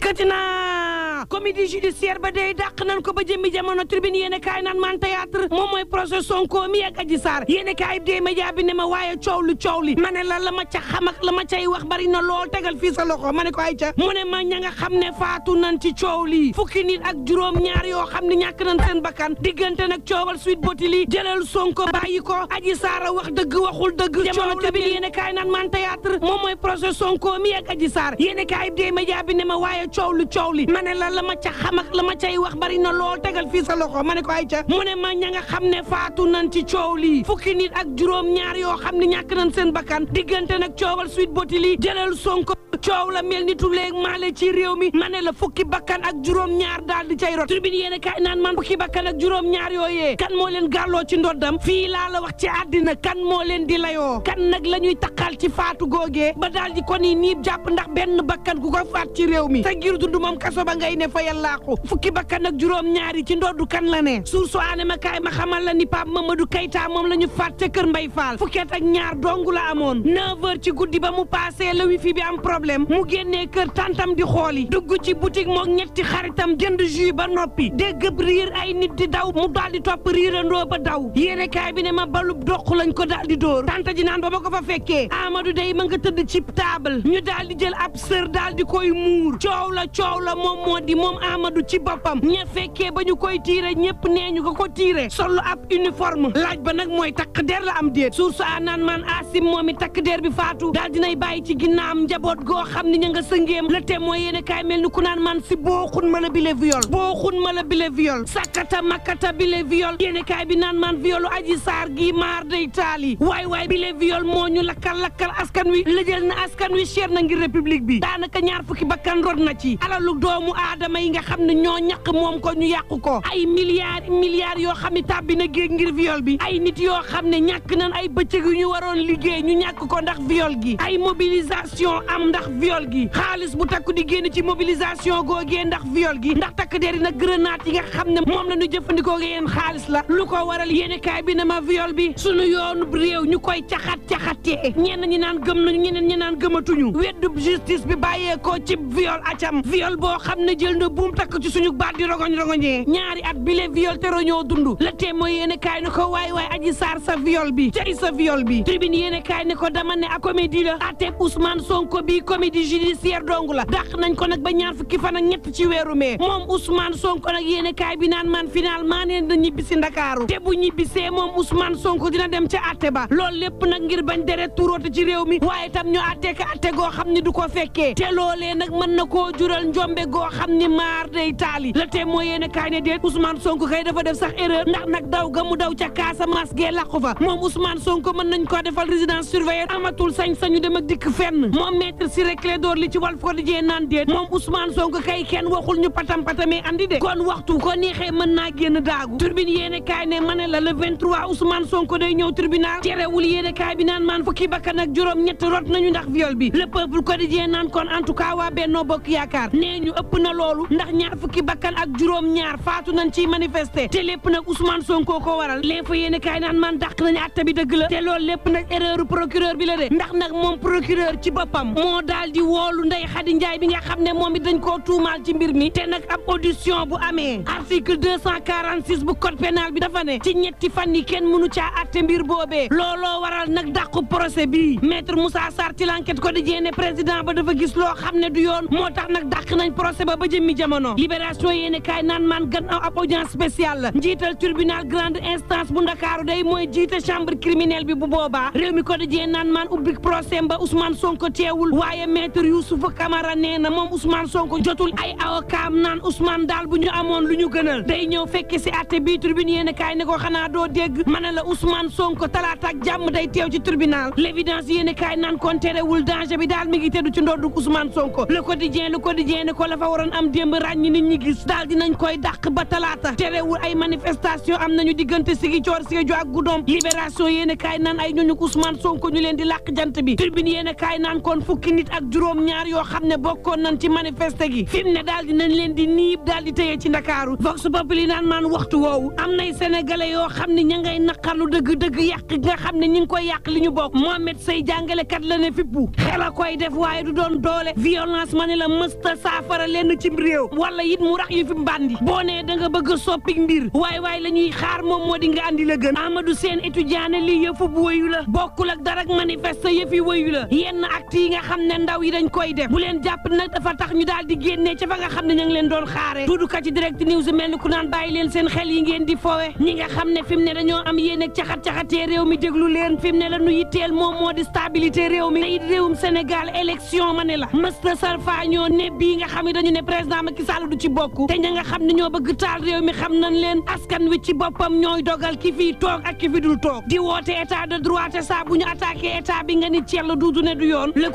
dikkati na comédie judiciaire ba day dàq nañ ko ba jëmmi jamono tribune yéen kaay naan man théâtre moom mooy procès Sonko mi ak Adji Sarr yéen kaay bi dee média bi ne ma waaye coow li ma ne la ma ca xam ak la ma cay wax bari na lool tegal fii sa loxo ma ne ko ay ca mu ne ma ña nga xam ne faatu nañ ci coow lii fukki nit ak juróom ñaar yoo xam ne ñàkk nañ seen bakkan diggante nag coowal Sweet Beauty li jëlal Sonko bàyyi ko Adji Sarr wax dëgg waxul dëgg jamono tribune yéen kaay naan man théâtre moom mooy procès Sonko mi ak Adji Sarr yéen kaay bi dee média bi ne ma waaye coow li ma ne la ma ca xam ak la ma cay wax bari na lool tegal fii sa loxo ma ne ko ay ca mu ne ma ña nga xam ne faatu nañ ci coow lii fukki nit ak juróom ñaar yoo xam ne ñàkk nañ seen bakkan diggante nag coowal Sweet Beauty li jëlal Sonko coow la mel ni tuleeg maale ci réew mi ma ne la fukki bakkan ak juróom ñaar daal di cay rot tribune yéen kaay naan man fukki bakkan ak juróom ñaar yooyee kan moo leen gàlloo ci ndoddam fii laa la wax ci àddina kan moo leen di layoo kan nag la ñuy taqal ci faatu googee ba daal di ko ni niib jàpp ndax benn bakkan ku ko faat ci réew mi te ngir dund moom kaso ba ngay ne fa yàllaaku fukki bakkan ak juróom ñaari ci ndoddu kan la ne suur soo aane ma kaay ma xamal la ni Pape Mamadou Keita moom la ñu faat ca kër Mbay Fall fukkeet ak ñaar dong la amoon 9h ci guddi ba mu passé la wifi bi am problème mu génnee kër tantam di xooli dugg ci boutique mook ñetti xaritam jënd jus ba noppi dégg riir ay nit di daw mu daal di topp riirandoo ba daw yéene kaay bi ne ma balub doq lañ ko daal di dóor tanta ji naan ba ma ko fa fekkee Amadou day ma nga tëdd ci table ñu daal di jël ab sër daal di koy muur coow la moom moo di moom Amadou ci boppam ña fekkee ba ñu koy tiire ñëpp nee ñu ko tiire solo ab uniforme laaj ba nag mooy takk der la am déet source a naan man Asim moom i takk der bi faatu daal dinay bàyyi ci ginnaam njaboot goo xam ni ña nga sëngeem le témoin yéene kaay mel ni ku naan man si booxun ma la bile viol sakkata makkata bile viol yéene kaay bi naan man violu Adji Sarr gi maar day taali waay bile viol moo ñu lakkal askan wi lëjël na askan wi cher na ngir république bi daanaka ñaar fukki bakkan rod na ci alalu doomu aadama yi nga xam ne ñoo ñàkk moom ko ñu yàqu ko ay milliards yoo xam ne tàbbi na géej ngir viol bi ay nit yoo xam ne ñàkk nañ ay bëccëg yu ñu waroon liggéey ñu ñàkk ko ndax viol gi ay mobilisation am ndax viol gi xaalis bu takku di génn ci mobilisation googee ndax viol gi ndax takk der yi nag grenade yi nga xam ne moom la ñu jëfandikoo yéen xaalis la lu ko waral yéene kaay bi ne ma viol bi sunu yoonu réew ñu koy caxatee ñenn ñi naan gëm nañu ñeneen ñi naan gëmatuñu weddub justice bi bàyyeekoo ci viol acam viol boo xam ne jël na buum takk ci suñu baat di rogoñee ñaari at bile viol te roñoo dund la témoin yéene kaay ne ko waay Adji Sarr sa viol bi tey sa viol bi tribune yéene kaay ne ko dama ne a comédie la àtteeb Ousmane Sonko bi comédie judiciaire dong la dàq nañ ko nag ba ñaar fukki fan ak ñett ci weeru mee moom Ousmane Sonko nag yéene kaay bi naan man finalement nee na ñibbisi Ndakaaru te bu ñibbisee moom Ousmane Sonko dina dem ca àtte ba loolu lépp nag ngir bañ deret turóote ci réew mi waaye tam ñu àtte ka àtte goo xam ni du ko fekkee te loolee nag mën na koo jural njombe goo xam ni maar day taali la te mooy yéene kaay ne déet Ousmane Sonko kay dafa def sax erreur ndax nag daw ga mu daw ca Casamance gee làqu fa moom Ousmane Sonko mën nañ ko defal résidence surveillée amatul sañ-sañu dem ak dikk fenn moom maître Ciré Clédor Ly ci Walf Quotidien naan déet moom Ousmane Sonko kay kenn waxul ñu patamee andi de kon waxtu ko neexee mën naa génn daagu turbine yéene kaay ne ma ne la le 23 Ousmane Sonko day ñëw tribunal terewul yéene kaay bi naan man fukki bakkan ak juróom ñett rot nañu ndax viol bi le peuple quotidien naan kon en tout cas waa Benno Bokk Yaakaar nee ñu ëpp na loolu ndax ñaar fukki bakkan ak juróom ñaar faatu nañ ciy manifester te lépp nag Ousmane Sonko ko waral l'info yéene kaay naan man dàq nañu atte bi dëgg la te loolu lépp nag erreur procureur bi la de ndax nag moom procureur ci boppam moo daal di woolu Ndeye Khady Ndiaye bi nga xam ne moom it dañ koo tuumaal ci mbir mi te nag ab audition bu amee article 246 bu code pénal bi dafa ne ci ñetti fan yi kenn mënu caa atte mbir boobee looloo waral nag dàqu procès bi maître Moussa Sarr ci l'enquête quotidien ne président ba dafa gis loo xam ne du yoon moo tax nag dàq nañ procès ba jëmmi jamono libération yéene kaay naan man gannaaw ab audience spéciale la njiital tribunal grande instance bu Ndakaaru day mooy jiite chambre criminelle bi bu boobaa réew mi quotidien naan man ubbi procès ba Ousmane Sonko teewul waaye maître Youssoupha Camara nee na moom Ousmane Sonko jotul ay avocat naan Ousmane daal bu ñu amoon lu ñu gënal day ñëw fekk si atte bi tribune yéene kaay ne ko xanaa doo dégg ma ne la Ousmane Sonko talaata ak jàmm day teew ci tribunal l'évidence yéene kaay naan kon terewul danger bi daal mi ngi teddu ci ndoddu Ousmane Sonko le quotidien ne ko la fa waroon am ñoom démb ràññi nit ñi gis daal dinañ koy dàq ba talaata terewul ay manifestation am nañu diggante Ziguinchor Sédhiou ak Goudomp libération yéene kaay naan ay ñooñu Ousmane Sonko ñu leen di làq jant bi Tribune yéene kaay naan kon fukki nit ak juróom ñaar yoo xam ne bokkoon nañ ci manifester gi fi mu ne daal dinañ leen di niib daal di tëye ci Ndakaaru Vox Populi naan maan waxtu woowu am nay sénégalais yoo xam ne ña ngay naqarlu dëgg-dëgg yàq nga xam ne ñi ngi koy yàq li ñu bokk Mohamed Sey jàngalekat la ne fippu xel a koy def waaye du doon doole violence ma ne la mësta saafara lenn ci réew wala it mu rax yu fi mbandi boo nee da nga bëgg a soppi mbir waay la ñuy xaar moom moo di nga andi la gën Amadou Sène étudiant ne lii yëfu bu wëyu la bokkul ak dara ak manifeste yëfi wëyu la yenn acte yi nga xam ne ndaw yi dañ koy def bu leen jàpp nag dafa tax ñu daal di génnee ca fa nga xam ne ña ngi leen doon xaare tuddukat ci direct news mel ni ku naan bàyyi leen seen xel yi ngeen di fowe ñi nga xam ne fi mu ne dañoo am yéen ak caxat-caxatee réew mi déglu leen fi mu ne la nu yitteel moom moo di stabilité réew mi te it réewum Sénégal élection ma ne la mësta sarfa ñoo ne bii nga xam ne dañu ne président Macky Sall du ci bokk te ña nga xam ne ñoo bëgg taal réew mi xam nañ leen askan wi ci boppam ñooy dogal ki fii toog ak ki fi dul toog di woote état de droit te saa bu ñu attaqué état bi nga ni Thiel duudu ne du yoon le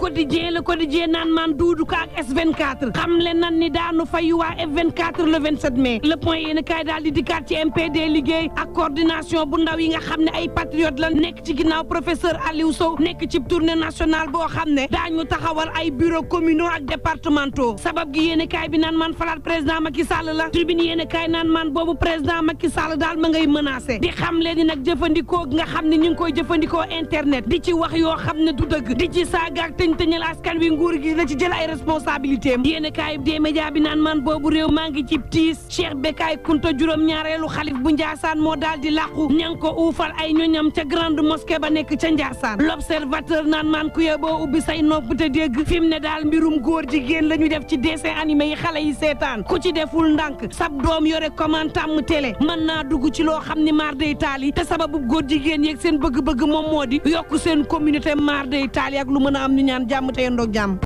quotidien naan maan duudu ka ak S24 xam le nan ni daanu fayu waa F24 le 27 mai le point yéen kaay daal di dikkaat ci MPD liggéey ak coordination bu ndaw yi nga xam ne ay patriote la nekk ci ginnaaw professeur Aliou Sow nekk ci tournée nationale boo xam ne daañu taxawal ay bureaux communaux ak départementaux sabab gi yéen kaay bi naan man falaat président Macky Sall la tribune yéen kaay naan man boobu président Macky Sall daal ma ngay menacé di xam leen ni nag jëfandikoo nga xam ne ñu ngi koy jëfandikoo internet di ci wax yoo xam ne du dëgg di ci saagaak tëñ-tëñal askan wi nguur gi la ci jël ay responsabilité am yéen kaay des médias bi naan man boobu réew maa ngi ci tiis Cheikh Bekay Kunta juróom-ñaareelu xalif bu Njaasaan moo daal di làqu ña ngi ko uufal ay ñoñam ca grande mosquée ba nekk ca Njaasaan l'observateur naan man ku yeboo ubbi say nopp te dégg fi mu ne daal mbirum góor jigéen la ñu def ci dessin animé yi xale yi seetaan ku ci deful ndànk sab doom yore commande tàmm télé mën naa dugg ci loo xam ni maar day taal yi te sababu góor jigéen yeeg seen bëgg-bëgg moom moo di yokk seen communauté maar day taal yi ak lu mën a am ñu ñaan jàmm te yendoog jàmm